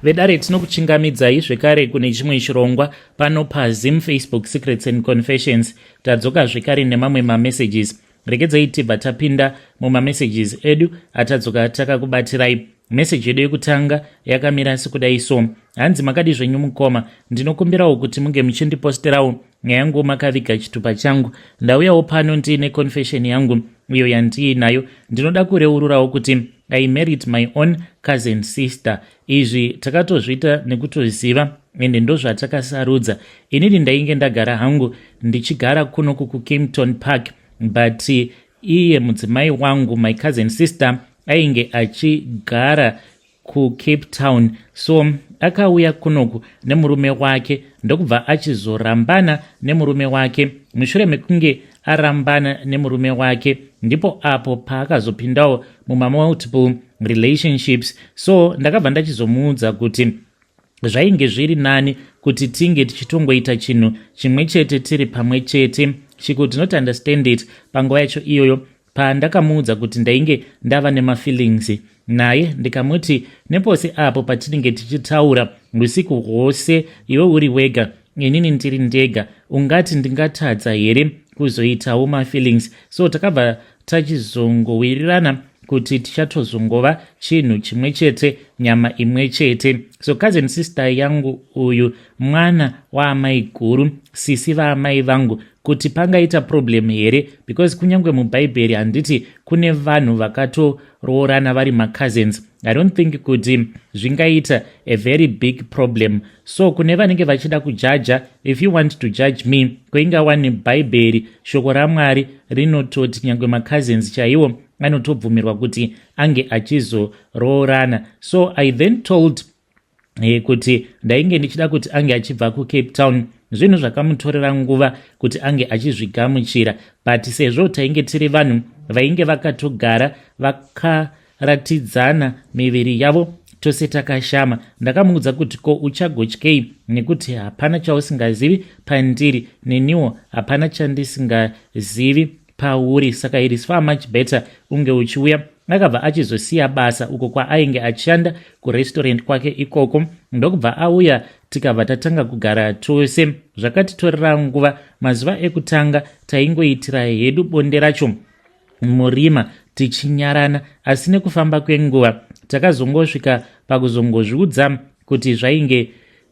Vedare, tinokuchingamidzai zvekare kune chimwe chirongwa pano paZim Facebook Secrets and Confessions. Tadzoka zvekare nemamwe mamessages. Regedzai tibva tapinda mumamessages edu atadzoka takakubatirai. Meseji yedu yekutanga yakamira sekudai so. Hanzi, "Makadi zvenyu mukoma? Ndinokumbirawo kuti munge muchindiposterawo nyaya yangu makaviga chitupa changu. Ndauyawo pano ndiine confession yangu iyo yandiinayo. Ndinoda kureururawo kuti I married my own cousin sister. Izvi takatozviita nekutoziva, ende ndozvatakasarudza. Inini ndainge ndagara hangu ndichigara kuno kuKempton Park, but iye mudzimai wangu, my cousin sister, ainge achigara kuCape Town. So akauya kunoku nemurume wake, ndokubva achizorambana nemurume wake. Mushure mekunge arambana nemurume wake, ndipo apo paakazopindawo mumamultiple relationships. So ndakabva ndachizomuudza kuti zvainge zviri nani kuti tinge tichitongoita chinhu chimwe chete tiri pamwe chete. She could not understand it panguva yacho iyoyo. Pandakamuudza kuti ndainge ndava nemafeelings naye, ndikamuti nepose apo patinenge tichitaura usiku hwose, iwe uri wega, inini ndiri ndega, ungati ndingatadza here kuzoitawo mafeelings? So takabva tachizongowirirana kuti tichatozongova chinhu chimwe chete, nyama imwe chete. So cousin sister yangu uyu mwana waamai guru, sisi vaamai vangu. Kuti pangaita problem here? Because kunyange mubhaibheri, handiti kune vanhu vakatoroorana vari macousins? I don't think kuti zvingaita a very big problem. So kune vanenge vachida kujaja, if you want to judge me, kuingawani bhaibheri, shoko raMwari rinototi nyange macousins chaiwo anotobvumirwa kuti ange achizoroorana. So I then told kuti ndainge ndichida kuti ange achibva kuCape Town. Zvinhu zvakamutorera nguva kuti ange achizvigamuchira, but sezvo tainge tiri vanhu vainge vakatogara vakaratidzana miviri yavo tose takashama, ndakamuudza kuti ko uchagotyei, nekuti hapana chausingazivi pandiri, neniwo hapana chandisingazivi pauri. Saka it is far much better unge uchiuya." Akabva achizosiya basa uko kwaainge achishanda kurestaurant kwake ikoko, ndokubva auya, tikabva tatanga kugara tose. Zvakatitorera nguva. Mazuva ekutanga taingoitira hedu bonde racho murima tichinyarana, asi nekufamba kwenguva takazongosvika pakuzongozviudza kuti zvainge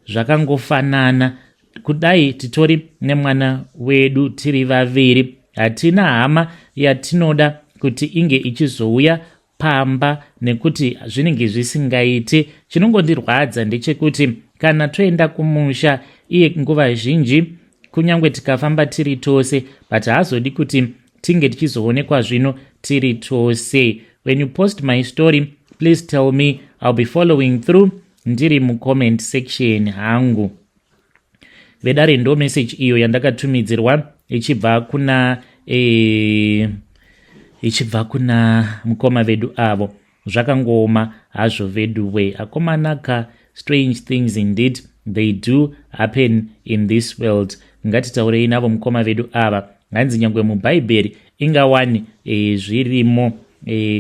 zvakangofanana. Kudai titori nemwana wedu tiri vaviri, hatina hama yatinoda kuti inge ichizouya pamba nekuti zvinenge zvisingaiti. Chinongondirwadza ndechekuti kana toenda kumusha, iye nguva zhinji kunyange tikafamba tiri tose, but haazodi kuti tinge tichizoonekwa zvino tiri tose. When you post my story, please tell me. I'll be following through ndiri mucomment section hangu." Vedare, ndo message iyo yandakatumidzirwa ichibva kuna mukoma vedu avo. Zvakangooma hazvo vedu we akomanaka. Strange things indeed, they do happen in this world. Ngatitaurei navo mukoma vedu ava. Hanzi nyange mubhaibheri ingawani zvirimo.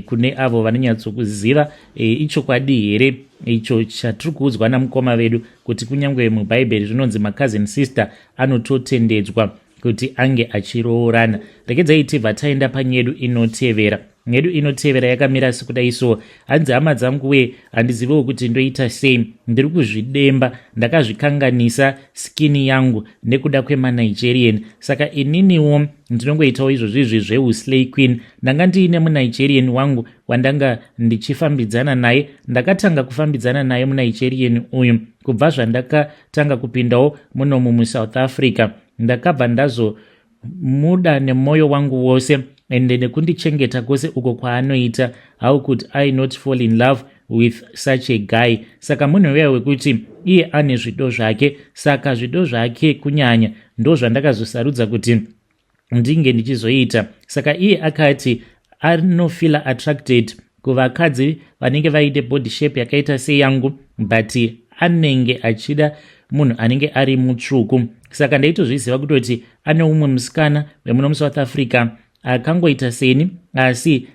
Kune avo vanonyatsokuziva, ichokwadi here icho chatiri kuudzwa namukoma vedu kuti kunyange mubhaibheri zvinonzi macousin sister anototendedzwa kuti ange achiroorana? Regedzai tibva taenda panyedu inotevera. Nyedu inotevera yakamira sekudai so. Hanzi, "Hama dzangu we, handiziviwo kuti ndoita sei. Ndiri kuzvidemba, ndakazvikanganisa skin yangu nekuda kwemaNigerian. Saka ininiwo ndinongoitawo izvozvizvi zveuslay queen. Ndanga ndiine muNigerian wangu wandanga ndichifambidzana naye. Ndakatanga kufambidzana naye muNigerian uyu kubva zvandakatanga kupindawo munomu muSouth Africa. Ndakabva ndazomuda nemwoyo wangu wose, ende nekundichengeta kwose uko kwaanoita, how could I not fall in love with such a guy? Saka munhu uya wekuti iye ane zvido zvake, saka zvido zvake kunyanya ndo zvandakazosarudza kuti ndinge ndichizoita. Saka iye akati anofeela attracted kuvakadzi vanenge vaine body shape yakaita seyangu, but anenge achida munhu anenge ari mutsvuku. Saka ndaitozviziva kutoti ane umwe musikana wemuno muSouth Africa akangoita seni, asi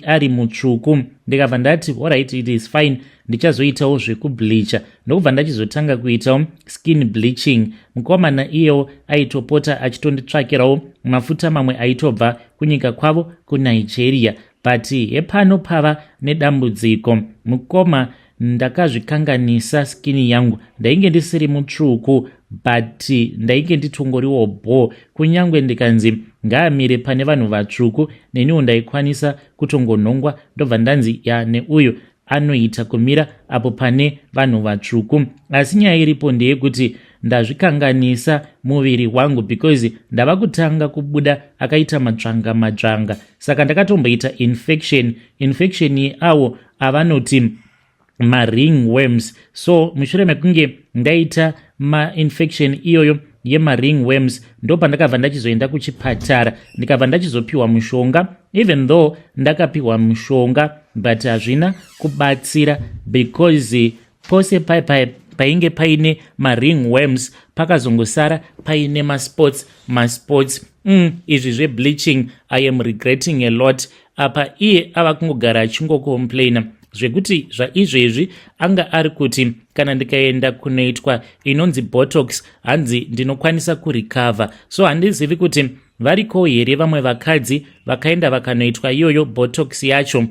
ari mutsvuku. Ndikabva ndati, 'Alright, it is fine.' Ndichazoitawo zvekubleacha. Ndokubva ndachizotanga kuitawo skin bleaching. Mukomana iyewo aitopota achitonditsvakirawo mafuta mamwe aitobva kunyika kwavo kuNigeria, but hepano pava nedambudziko, mukoma. Ndakazvikanganisa skin yangu. Ndainge ndisiri mutsvuku, but ndainge nditongoriwo bho. Kunyange ndikanzi ngaamire pane vanhu vatsvuku, neniwo ndaikwanisa kutongonhongwa, ndobva ndanzi ya neuyu anoita kumira apo pane vanhu vatsvuku. Asi nyaya iripo ndeyekuti ndazvikanganisa muviri wangu, because ndava kutanga kubuda akaita madzvanga madzvanga. Saka ndakatomboita infection, infection yeawo avanoti maring worms. So mushure mekunge ndaita mainfection iyoyo yemaring worms, ndo pandakabva ndachizoenda kuchipatara, ndikabva ndachizopiwa mushonga. Even though ndakapiwa mushonga, but hazvina kubatsira, because pose pai painge paine maring worms pakazongosara paine maspots maspots. Izvi zvebleaching, I am regretting a lot. Apa iye ava kungogara achingocomplaina zvekuti zvaizvezvi anga ari kuti kana ndikaenda kunoitwa inonzi botox, hanzi ndinokwanisa kurecover. So handizivi kuti variko here vamwe vakadzi vakaenda vakanoitwa iyoyo botox yacho,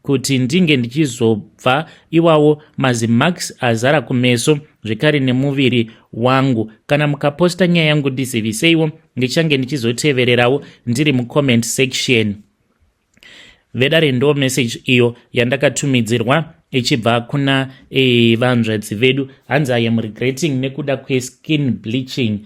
kuti ndinge ndichizobva iwawo mazimarks azara kumeso zvekare nemuviri wangu. Kana mukaposta nyaya yangu, ndiziviseiwo, ndichange ndichizotevererawo ndiri mucomment section. Vedare, ndo message iyo yandakatumidzirwa ichibva kuna vanzvadzi vedu. Hanzi, "I am regretting nekuda kweskin bleaching."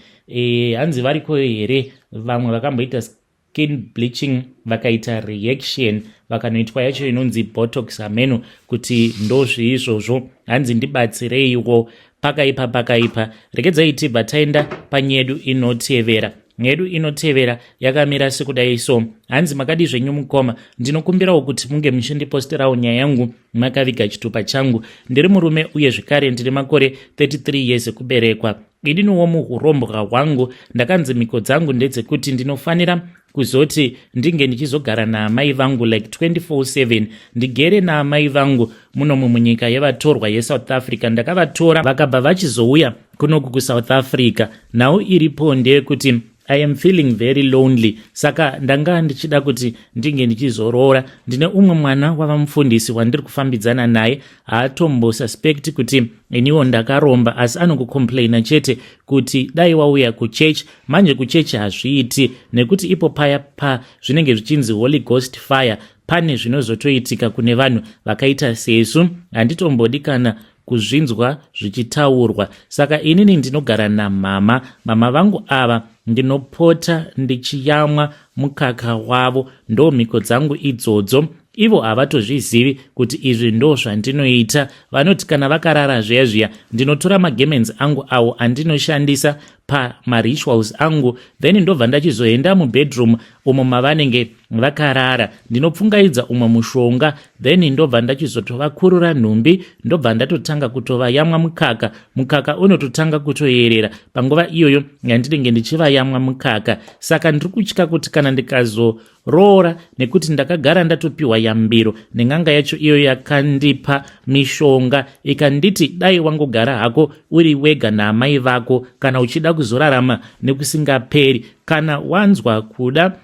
Hanzi variko here vamwe vakamboita skin bleaching vakaita reaction, vakanoitwa yacho inonzi botox? Hameno kuti ndozviizvozvo. Hanzi ndibatsireiwo, pakaipa, pakaipa. Regedzai tibva taenda panyedu inotevera. Nyedu inotevera yakamira sekudai so. Hanzi, "Makadi zvenyu mukoma? Ndinokumbirawo kuti munge muchindiposterawo nyaya yangu makaviga chitupa changu. Ndiri murume uye zvekare ndine makore 33 years ekuberekwa. Idiniwo muurombwa hwangu ndakanzi mhiko dzangu ndedzekuti ndinofanira kuzoti ndinge ndichizogara naamai vangu like 24/7. Ndigere naamai vangu munomu munyika yevatorwa yeSouth Africa. Ndakavatora vakabva vachizouya kunoku kuSouth Africa. Nhau iripo ndeyekuti I am feeling very lonely, saka ndanga ndichida kuti ndinge ndichizoroora. Ndine umwe mwana wava mufundisi wandiri kufambidzana naye. Haatombosuspect kuti iniwo ndakaromba, asi anongocomplaina chete kuti dai wauya kuchechi. Manje kuchechi hazviiti, nekuti ipo paya pa zvinenge zvichinzi Holy Ghost fire, pane zvinozotoitika kune vanhu vakaita sesu. Handitombodi kana kuzvinzwa zvichitaurwa. Saka inini ndinogara namama. Mama vangu ava ndinopota ndichiyamwa mukaka wavo. Ndo mhiko dzangu idzodzo. Ivo havatozvizivi kuti izvi ndo zvandinoita. Vanoti kana vakarara zviya zviya, ndinotora magarments angu awo andinoshandisa pamarituals angu, then ndobva ndachizoenda mubedroom umo mavanenge vakarara, ndinopfungaidza umwe mushonga, then ndobva ndachizotovakurura nhumbi, ndobva ndatotanga kutovayamwa mukaka. Mukaka unototanga kutoyerera panguva iyoyo yandinenge ndichivayamwa mukaka. Saka ndiri kutya kuti kana ndikazoroora, nekuti ndakagara ndatopiwa yambiro nen'anga yacho iyoyo yakandipa mishonga, ikanditi dai wangogara hako uri wega naamai vako kana uchida kuzorarama nekusingaperi. Kana wanzwa kuda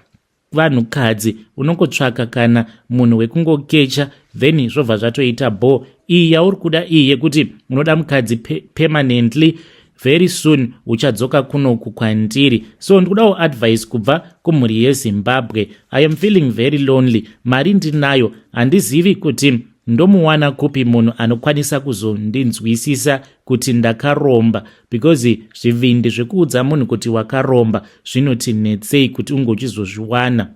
vanhukadzi, unongotsvaka kana munhu wekungokecha, then zvobva zvatoita bo. Iyi yauri kuda iyi yekuti unoda mukadzi permanently, very soon uchadzoka kunoku kwandiri. So ndikudawo advice kubva kumhuri yeZimbabwe. I am feeling very lonely. Mari ndinayo, handizivi kuti ndomuwana kupi munhu anokwanisa kuzondinzwisisa kuti ndakaromba, because zvivindi zvekuudza munhu kuti wakaromba zvinoti netsei kuti unge uchizozviwana."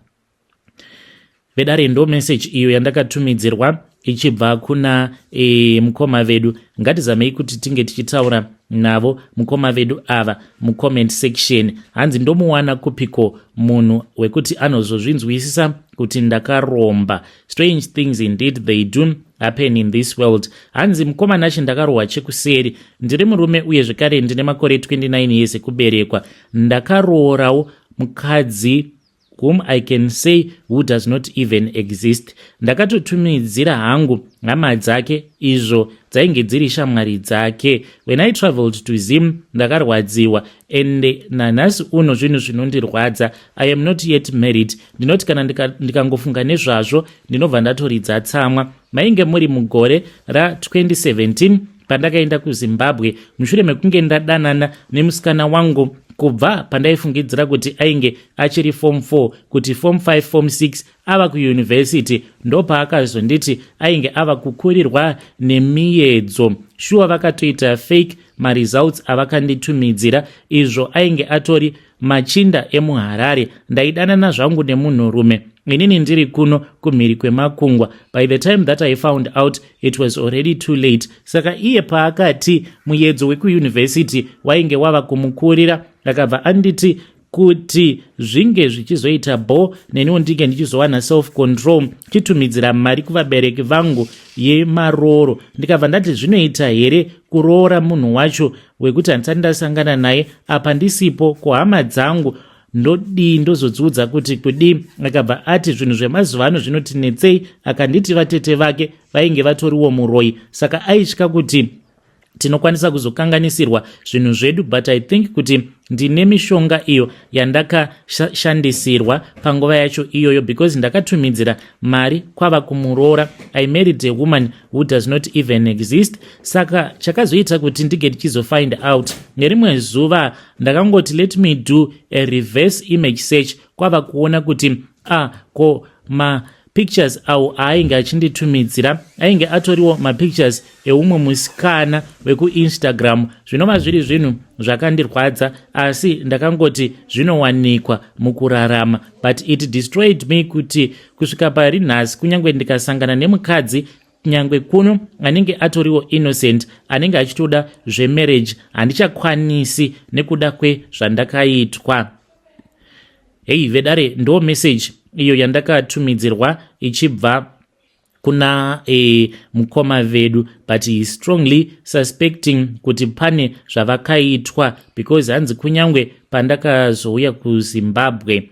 Vedare, ndo message iyo yandakatumidzirwa ichibva kuna mukoma vedu. Ngatizamei kuti tinge tichitaura navo mukoma vedu ava mucomment section. Hanzi ndomuwana kupiko munhu wekuti anozozvinzwisisa kuti ndakaromba? Strange things indeed, they do happen in this world. Hanzi, "Mukoma Nachi, ndakarohwa chekuseri. Ndiri murume uye zvekare ndine makore 29 years ekuberekwa. Ndakaroorawo mukadzi. Whom I can say who does not even exist. Ndakatotumidzira hangu hama dzake izvo dzainge dziri shamwari dzake. When I traveled to Zim, ndakarwadziwa, ende nanhasi uno zvinhu zvinondirwadza. I am not yet married. Ndinoti kana ndikangofunga nezvazvo, ndinobva ndatoridza tsamwa. Mainge muri mugore ra2017 pandakaenda kuZimbabwe mushure mekunge ndadanana nemusikana wangu kubva pandaifungidzira kuti ainge achiri form 4, kuti form 5, form 6, ava kuyunivhesiti. Ndopaakazonditi ainge ava kukurirwa nemiedzo. Shuwa, vakatoita fake maresults avakanditumidzira, izvo ainge atori machinda emuHarare. Ndaidanana zvangu nemunhurume, inini ndiri kuno kumhiri kwemakungwa. By the time that I found out, it was already too late. Saka iye paakati muedzo wekuyunivhesiti wainge wava kumukurira, akabva anditi kuti zvinge zvichizoita bo neniwo ndinge ndichizowana self control, chitumidzira mari kuvabereki vangu yemaroro. Ndikabva ndati, zvinoita here kuroora munhu wacho wekuti handisati ndasangana naye, apa ndisipo kuhama dzangu? Ndodii? Ndozodziudza kuti kudii? Akabva ati zvinhu zvemazuva ano zvinotinetsei. Akanditi vatete vake vainge vatoriwo muroi, saka aitya kuti tinokwanisa kuzokanganisirwa zvinhu zvedu. But I think kuti ndine mishonga iyo yandakashandisirwa panguva yacho iyoyo, because ndakatumidzira mari kwava kumuroora. I married a woman who does not even exist. Saka chakazoita kuti ndige ndichizofind out, nerimwe zuva ndakangoti, "Let me do a reverse image search," kwava kuona kuti ah, ko mapictures awo aainge achinditumidzira ainge atoriwo mapictures eumwe musikana wekuInstagram, zvinova zviri zvinhu zvakandirwadza. Asi ndakangoti zvinowanikwa mukurarama, but it destroyed me kuti kusvika pari nhasi, kunyange ndikasangana nemukadzi kunyange kuno anenge atoriwo innocent, anenge achitoda zvemarriage, handichakwanisi nekuda kwezvandakaitwa. Hei vedare, ndo message iyo yandakatumidzirwa ichibva kuna mukoma vedu, but he strongly suspecting kuti pane zvavakaitwa, because hanzi kunyange pandakazouya kuZimbabwe,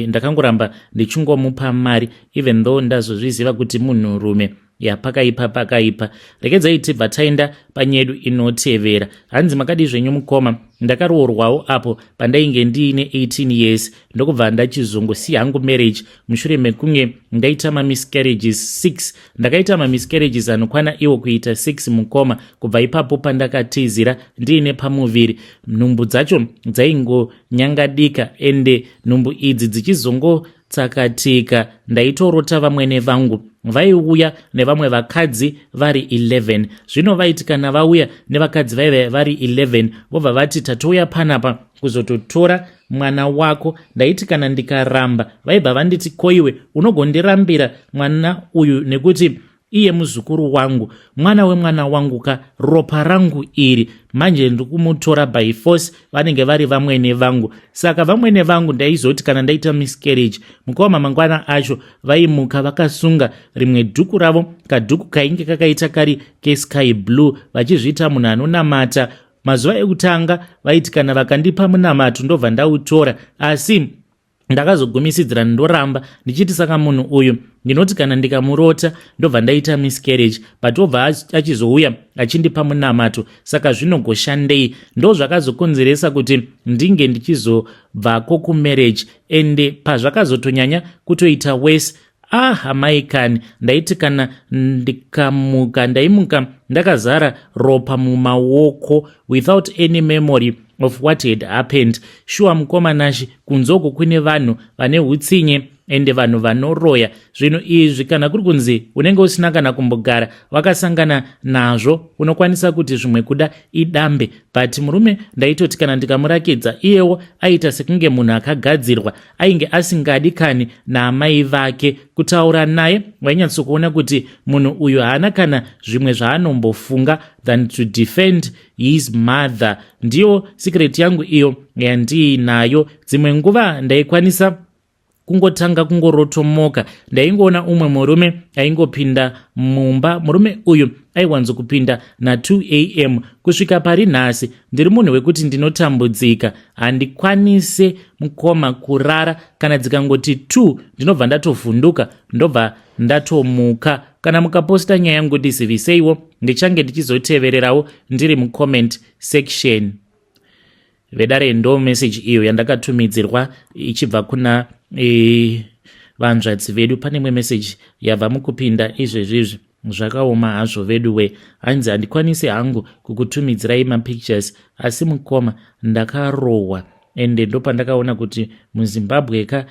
ndakangoramba ndichingomupa mari, even though ndazozviziva kuti munhurume. Ya, pakaipa, pakaipa. Rekedzai tibva taenda panyedu inotevera. Hanzi, "Makadi zvenyu mukoma? Ndakaroorwawo apo pandainge ndiine 18 years, ndokubva ndachizongosiya hangu marriage mushure mekunge ndaita mamiscarriages 6. Ndakaita mamiscarriages anokwana iwo kuita 6, mukoma. Kubva ipapo pandakatizira ndiine pamuviri, nhumbu dzacho dzaingonyangadika, ende nhumbu idzi dzichizongotsakatika, ndaitorota vamwene vangu vaiuya nevamwe vakadzi vari 11. Zvino vaiti kana vauya nevakadzi vaiva vari 11, vobva vati, 'Tatouya panapa kuzototora mwana wako.' Ndaiti kana ndikaramba, vaibva vanditi, 'Koiwe unogondirambira mwana uyu nekuti iye muzukuru wangu, mwana wemwana wangu ka, ropa rangu iri. Manje ndikumutora by force.' Vanenge vari vamwene vangu. Saka vamwene vangu, ndaizoti kana ndaita miscarriage, mukoma, mangwana acho vaimuka vakasunga rimwe dhuku ravo, kadhuku kainge kakaita kari kesky blue, vachizviita munhu anonamata. Mazuva ekutanga vaiti kana vakandipa munamato, ndobva ndautora, asi ndakazogumisidzira ndoramba, ndichiti saka munhu uyu ndinoti kana ndikamurota, ndobva ndaita miscarriage, but obva achizouya achindipa munamato, saka zvinogoshandei?" Ndo zvakazokonzeresa kuti ndinge ndichizobvako kumarriage. Ende pazvakazotonyanya kutoita worse, ah, hamai kani, ndaiti kana ndikamuka, ndaimuka ndakazara ropa mumaoko without any memory of what had happened. Shuwa mukoma Nashi, kunzoko kune vanhu vane utsinye, ende vanhu vanoroya. Zvinhu izvi, kana kuri kunzi unenge usina kana kumbogara wakasangana nazvo, unokwanisa kuti zvimwe kuda idambe. But murume ndaitoti kana ndikamurakidza, iyewo aita sekunge munhu akagadzirwa, ainge asingadi kani naamai vake. Kutaura naye, wainyatsokuona kuti munhu uyu haana kana zvimwe zvaanombofunga than to defend his mother. Ndiyo secret yangu iyo yandiinayo. Dzimwe nguva ndaikwanisa Kungotanga kungorotomoka, ndaingoona umwe murume aingopinda mumba. Murume uyu aiwanzokupinda na2 am. Kusvika pari nhasi ndiri munhu wekuti ndinotambudzika, handikwanise, mukoma, kurara. Kana dzikangoti 2 ndinobva ndatovhunduka, ndobva ndatomuka. Kana mukaposta nyaya yangu, ndiziviseiwo, ndichange ndichizotevererawo ndiri mucomment section. Vedare, ndo message iyo yandakatumidzirwa ichibva kuna vanzvadzi vedu. Pane imwe message yabva mukupinda izvezvizvi. Zvakaoma hazvo vedu we. Hanzi, "Handikwanisi hangu kukutumidzirai mapictures, asi mukoma, ndakarohwa ende ndopandakaona kuti muZimbabwe ka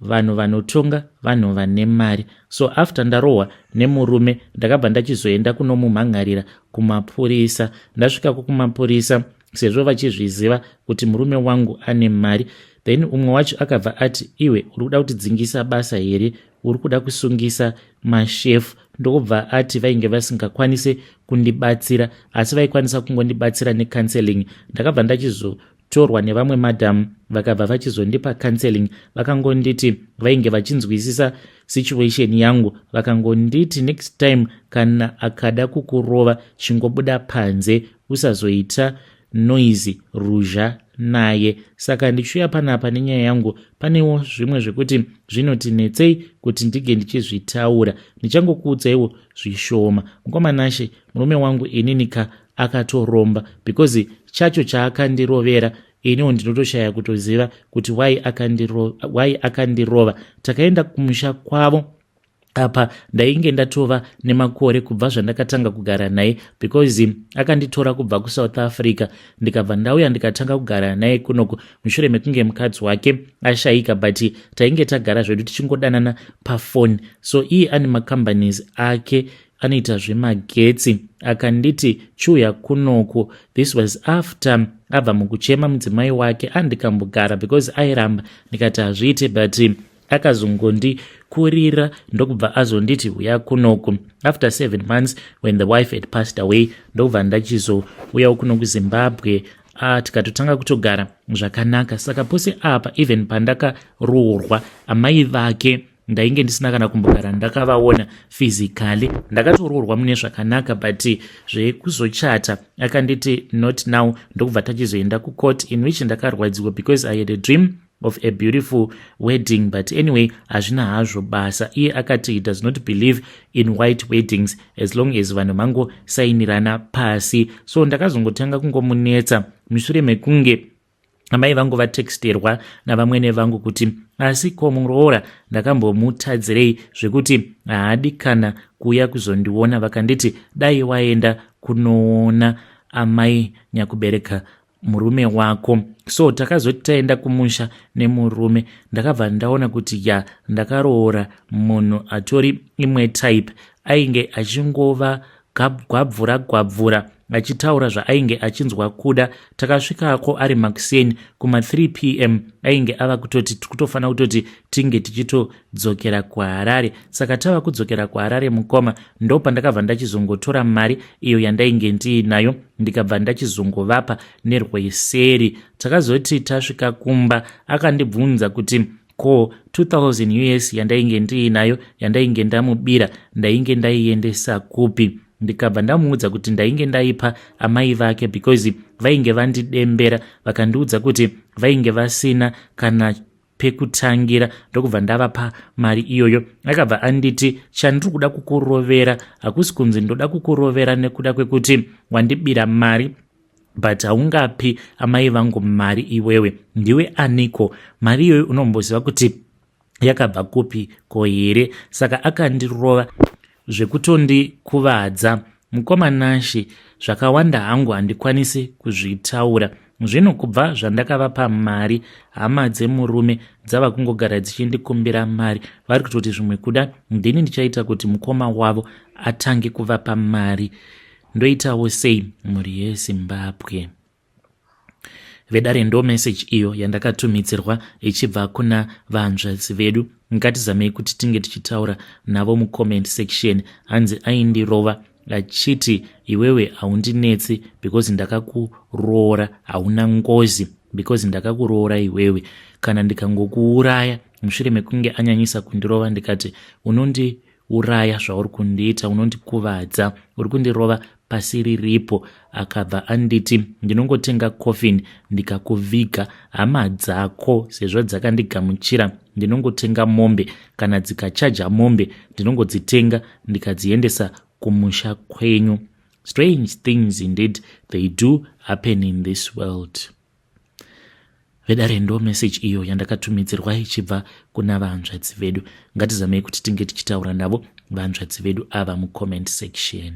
vanhu vanotonga vanhu vane mari. So after ndarohwa nemurume, ndakabva ndachizoenda kunomumhangarira kumapurisa. Ndasvikako kumapurisa, sezvo vachizviziva kuti murume wangu ane mari, then umwe wacho akabva ati, 'Iwe uri kuda kutidzingisa basa here? Uri kuda kusungisa mashefu?' Ndokubva ati vainge vasingakwanisi kundibatsira, asi vaikwanisa kungondibatsira necounseling. Ndakabva ndachizotorwa nevamwe madhamu, vakabva vachizondipa counseling. Vakangonditi vainge vachinzwisisa situation yangu, vakangonditi, 'Next time kana akada kukurova, chingobuda panze, usazoita noise, ruzha naye.' Saka ndichiuya panapa nenyaya yangu, panewo zvimwe zvekuti zvinoti netsei kuti ndige ndichizvitaura. Ndichangokuudzaiwo zvishoma, mukoma Nashe. Murume wangu ininika akatoromba, because chacho chaakandirovera iniwo ndinotoshaya kutoziva kuti why akandirova. Takaenda kumusha kwavo. Apa ndainge ndatova nemakore kubva zvandakatanga kugara naye, because akanditora kubva kuSouth Africa, ndikabva ndauya ndikatanga kugara naye kunoku mushure mekunge mukadzi wake ashayika, but tainge tagara zvedu tichingodanana pafoni. So iye ane macompanies ake, anoita zvemagetsi. Akanditi chiuya kunoku. This was after abva mukuchema mudzimai wake. Andikambogara because airamba, ndikati hazviite, but akazongondikurira, ndokubva azonditi uya kunoku after 7 months when the wife had passed away. Ndokubva ndachizouyawo kuno kuZimbabwe, tikatotanga kutogara zvakanaka. Saka pose apa, even pandakaroorwa, amai vake ndainge ndisina kana kumbogara ndakavaona physically. Ndakatoroorwa mune zvakanaka, but zvekuzochata akanditi not now. Ndokubva tachizoenda kucourt, in which ndakarwadziwa because I had a dream of a beautiful wedding. But anyway, hazvina hazvo basa. Iye akati he does not believe in white weddings as long as vanhu mangosainirana pasi. So ndakazongotanga kungomunetsa mushure mekunge amai vangu vatexterwa navamwene vangu kuti asi ko muroora ndakambomutadzirei zvekuti haadi kana kuuya kuzondiona. Vakanditi dai waenda kunoona amai nyakubereka murume wako. So takazoti taenda kumusha nemurume, ndakabva ndaona kuti ya, ndakaroora munhu atori imwe type. Ainge achingova gwabvura gwabvura, achitaura zvaainge achinzwa kuda. Takasvikako ari makuseni kuma3 p.m. Ainge ava kutoti kutofanira kutoti tinge tichitodzokera kuHarare. Saka tava kudzokera kuHarare, mukoma, ndo pandakabva ndachizongotora mari iyo yandainge ndiinayo, ndikabva ndachizongovapa nerweseri. Takazoti tasvika kumba, akandibvunza kuti ko 2000 US yandainge ndiinayo, yandainge ndamubira, ndainge ndaiendesa kupi. Ndikabva ndamuudza kuti ndainge ndaipa amai vake because vainge vandidembera, vakandiudza kuti vainge vasina kana pekutangira, ndokubva ndavapa mari iyoyo. Akabva anditi, 'Chandiri kuda kukurovera hakusi kunzi ndoda kukurovera nekuda kwekuti wandibira mari, but haungapi amai vangu mari iwewe. Ndiwe aniko? Mari iyoyo unomboziva kuti yakabva kupi ko here?' Saka akandirova zvekutondikuvadza, mukoma Nashe. Zvakawanda hangu handikwanisi kuzvitaura. Zvino kubva zvandakavapa mari, hama dzemurume dzava kungogara dzichindikumbira mari. Vari kutoti zvimwe kuda ndini ndichaita kuti mukoma wavo atange kuvapa mari. Ndoitawo sei, mhuri yeZimbabwe?" Vedare, ndo message iyo yandakatumidzirwa ichibva kuna vanzvadzi vedu. Ngatizamei kuti tinge tichitaura navo mucomment section. Hanzi aindirova achiti, "Iwewe haundinetsi because ndakakuroora. Hauna ngozi because ndakakuroora iwewe. Kana ndikangokuuraya, Mushure mekunge anyanyisa kundirova, ndikati, "Unondiuraya zvauri kundiita, unondikuvadza, uri kundirova pasiri ripo." Akabva anditi, "Ndinongotenga coffin ndikakuviga. Hama dzako sezvo dzakandigamuchira, ndinongotenga mombe. Kana dzikachaja mombe, ndinongodzitenga ndikadziendesa kumusha kwenyu." Strange things indeed, they do happen in this world. Vedare, ndo message iyo yandakatumidzirwa ichibva kuna vanzvadzi vedu. Ngatizamei kuti tinge tichitaura navo vanzvadzi vedu ava mucomment section.